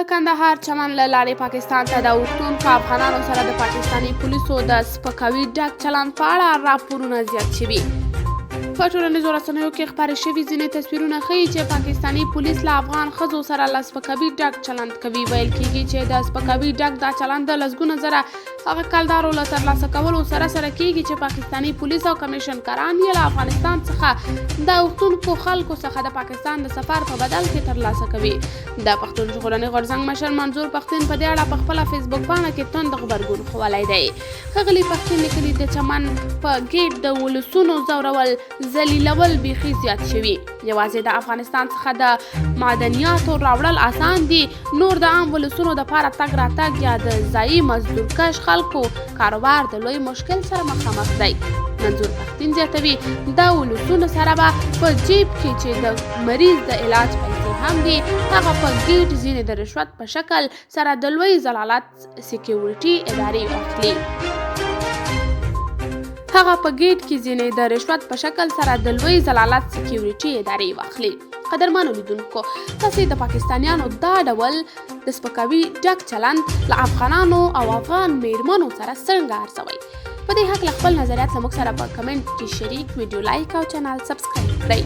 د کندهار چمن له لارې پاکستان ته د اوښتونکو افغانانو سره د پاکستاني پولیسو د سپکاوي ډک چلند په اړه راپورونه زیات شوي. په ټولنیزو رسنیو کې خپاره شوي ځینې تصویرونه ښيي چې پاکستاني پولیس له افغان ښځو سره له سپکاوي ډک چلند کوي. ویل کیږي چې د سپکاوي ډک دا چلند د لسګونه زره هغه کلدارو له ترلاسه کولو سره سره کیږي چې پاکستاني پولیس او کمیشنکران یې له افغانستان څخه د اوښتونکو خلکو څخه د پاکستان د سفر په بدل کې ترلاسه کوي. د پښتون ژغورنې غورځنګ مشر منظور پښتین په دې اړه په خپله فیسبوک پاڼه کې توند غبرګون ښوولی دی. ښاغلي پښتین لیکلي، د چمن په ګیټ د ولسونو ځورول، ذلیلول بیخي زیات شوي. یوازې د افغانستان څخه د معدنیاتو راوړل اسان دي، نور د عام ولسونو د پاره تګ راتګ یا د ځایي مزدورکش خلکو کاروبار د لوی مشکل سره مخامخ دی. منظور پښتین زیاتوي، دا ولسونو سره به په جیب کې چې د مریض د علاج پیسې هم دي، هغه په ګیټ ځینې د رشوت په شکل سره د لوی ذلالت سکیورټي ادارې واخلي. هغه په ګیټ کې ځینې د رشوت په شکل سره د لوی ذلالت سکیورټي ادارې واخلي. قدرمنو لیدونکو، تاسې د پاکستانیانو دا ډول د سپکاوي ډک چلند له افغانانو او افغان میرمنو سره څنګه ارزوئ؟ په دې هکله خپل نظریات له موږ سره په کمنټ کې شریک، ویډیو لایک او چینل سبسکرایب کړئ.